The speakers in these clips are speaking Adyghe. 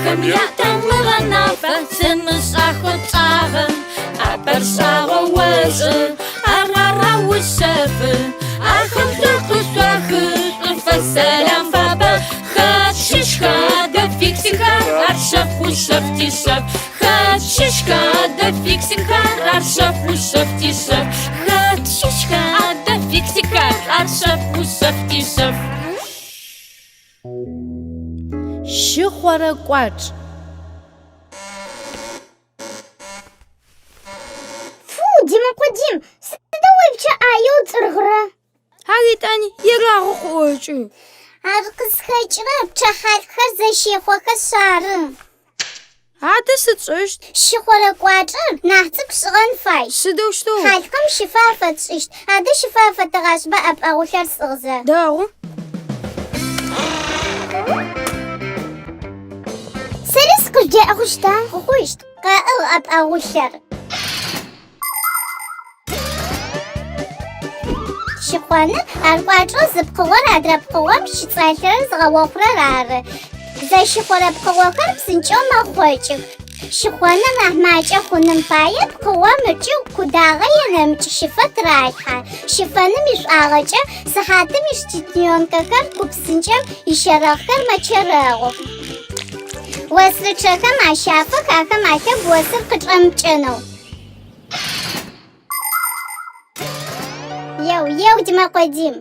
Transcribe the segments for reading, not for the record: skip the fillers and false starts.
Адыгэхэм ятамыгъэ нафэ, Сымышӏахэу тшӏагъэ, ӏапэр шӏагъо ошӏы, Ар араушъэфы, Ахэм шӏу къышъуахы, Шӏуфэс сэлам фабэ. Хэт щыщха адэ фиксикхэр, Ар шъэф ушъэф тишъэф. Хэт щыщха адэ фиксикхэр, Ар шъэф ушъэф тишъэф. Хэт щыщха адэ фиксикхэр, Ар шъэф ушъэф тишъэф. Щыхъорэ кӏуачӏ. Фу, Димэкъо Дим, сыдэу уипчъэ ӏаеу цӏыргъырэ? Ар етӏани ерагъэу къыӏокӏы. Ар къызхэкӏырэр пчъэхьалъкъхэр зэщехъохэшъ ары. Адэ сыд тшӏэщт? Щыхъорэ кӏуачӏэр нахь цӏыкӏу шӏыгъэн фай. Сыдэущтэу? Хьалъкъым щыфэ афэтшӏыщт. Адэ щыфэ афэтэгъашӏба ӏэпӏэгъулъэр сӏыгъзэ. Дэгъу. Сэри сыкъыжъудеӏэ хъущта? Хъущт. Къэӏыгъ ӏэпӏэгъулъэр. Щыхъоныр, ар кӏуачӏэу зы пкъыгъор адрэ пкъыгъом щыцӏалъэрэр зыгъэохъурэр ары. Зэщыхъорэ пкъыгъохэр псынкӏэу мэхъокӏых. Щыхъоныр нахь макӏэ хъуным пае пкъыгъом ыкӏыӏу кудагъэ е нэмыкӏ щыфэ тыралъхьэ. Щыфэным ишӏуагъэкӏэ сыхьатым ишестенкэхэр ку псынкӏэм ищэрэхъхэр мэчэрэгъух. Осрычъэхэм ащафэх ахэм алъэгу осыр къычӏэмыпкӏэнэу. Еу, еу, Димэкъо Дим.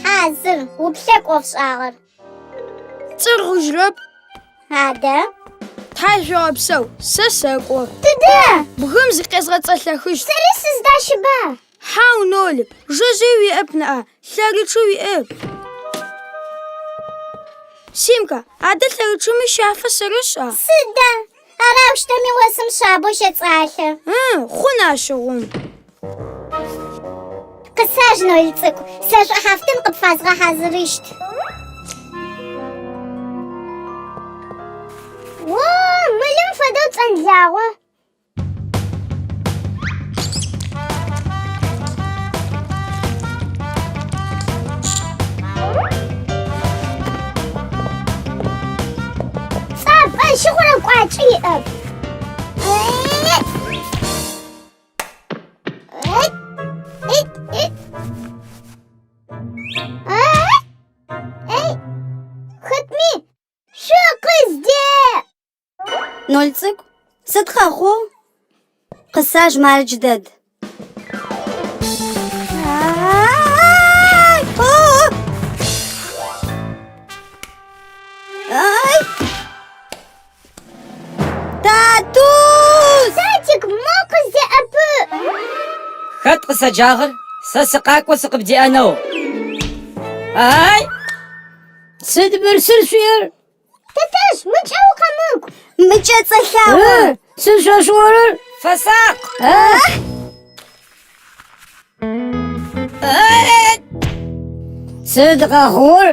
Хьазыр, уплъэкӏу ӏофшӏагъэр. Цӏыргъыжьрэп. Адэ? Тхьашъуегъэпсэу, сэ сэкӏо. Тыдэ? Бгым зыкъезгъэцӏэлъэхыщт. Сэри сыздащыба? Хьау, Ноль, жэжъые уиӏэп ныӏа, лъэрычъи уиӏэп. Симка, адэ лъэрычъэми щафэ сэрэшӏа? Сыда? Араущтэми осым шъабэу щэцӏалъэ. Ы, хъун ащыгъум. Къысаж, Ноль цӏыкӏу, сэ шӏухьафтын къыпфэзгъэхьазырыщт. О, мылым фэдэу цӏэнлагъо. Цӏапӏэ щыхъурэ кӏуачӏи иӏэп. Хэтми, шъукъыздеӏ! Ноль цӏыкӏу, сыд къэхъугъ? Къысаж мары джыдэд. Татус! Татик, мо къыздеӏэпыӏ! Хэт къысэджагъэр? Сэ сыкъакӏо сыкъыбдеӏэнэу. Ай! Сыд бырсыр шъуиӏэр? Тэтэжъ, мыкӏэ укъэмыкӏу! Мыкӏэ цӏэлъагъо! Сыд шъо шъуӏорэр? Фэсакъ! Сыд къэхъугъэр?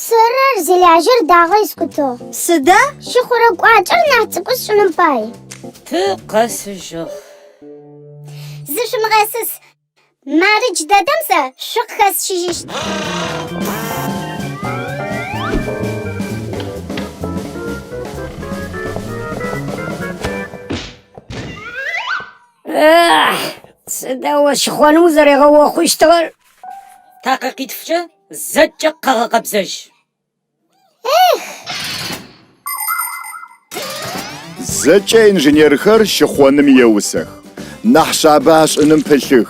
Сэры ар зилажьэр дагъэ искӏутыгъ. Сыда? Щыхъурэ кӏуачӏэр нахь цӏыкӏу сшӏыным пай. Тыкъэсыжьыгъ. Зышъумыгъэсыс! Мары джыдэдэм сэ шъукъыхэсщыжьыщт. Сыда о щыхъоным узэригъэохъущтыгъэр? Такъикъитфкӏэ зэкӏэ къэгъэкъэбзэжь. Зэкӏэ инженерхэр щыхъоным еусэх, нахь шъабэ ашӏыным пылъых,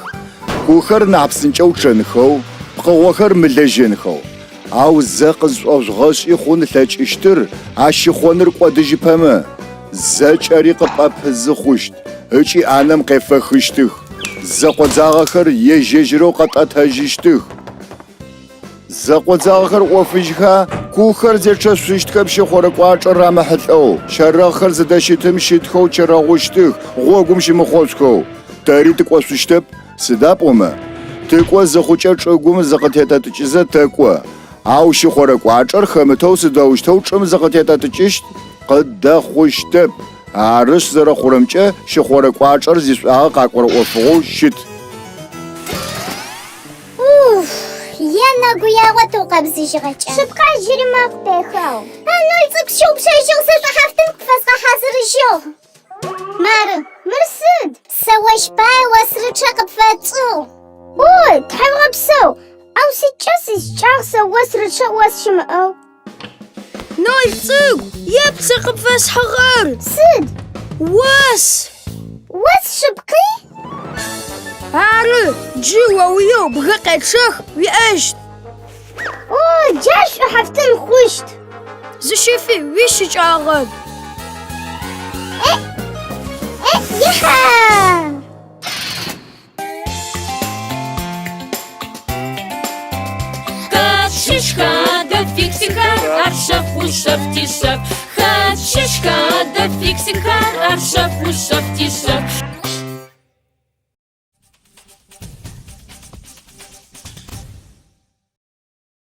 кухэр нахь псынкӏэу чъэнхэу, пкъыгъохэр мылэжьэнхэу. Ау зэ къызшӏошъугъэшӏи хъун ылъэкӏыщтыр а щыхъоныр кӏодыжьыпэмэ, зэкӏэри къыпӏэпызы хъущт ыкӏи ӏанэм къефэхыщтых, зэкъодзагъэхэр ежь-ежьырэу къэтӏэтэжьыщтых. Зэкъодзагъэхэр ӏофыжьха, кухэр зечъэшъущтхэп щыхъорэ кӏуачӏэр рамыхьылӏэу, щэрэхъхэр зыдэщытым щытхэу чэрэгъущтых, гъогум щымыхъошъухэу. Тэри тыкӏошъущтэп, сыда пӏомэ, тыкӏо зыхъукӏэ чӏыгум зыкъытетӏэтыкӏызэ тэкӏо. Ау щыхъорэ кӏуачӏэр хэмытэу сыдэущтэу чӏым зыкъытетӏэтыкӏыщт? Къыддэхъущтэп. Арышъ, зэрэхъурэмкӏэ, щыхъорэ кӏуачӏэр зишӏуагъэ къакӏорэ ӏофыгъоу щыт. Уф, Сенэгуягъо тыукъэбзыжьыгъэкӏэ. Шъыпкъэ, джыри мэкъу къехэу. А ноль цӏыкӏу сщыгъупшэжьыгъ, сэ шӏухьафтын къыпфэзгъэхьазырыжьыгъ. Мары, мыр сыд? Сэ ощ пае осрычъэ къыпфэтшӏыгъ. Ой, тхьауегъэпсэу! Ау сыдкӏэ сищыкӏагъ сэ осрычъэ ос щымыӏэу? Ноль цӏыкӏу, еплъ сэ къыпфэсхьыгъэр! Сыд? Ос! Ос шъыпкъи? Ары, джы о уеу бгы къечъэх уиӏэщт. О, джар шӏухьафтын хъущт. Зыщыфи уищыкӏагъэп. Э, э, иха! Хэт щыщха адэ фиксикхэр, ар шъэф ушъэф тишъэф. Хэт щыщха адэ фиксикхэр, ар шъэф ушъэф.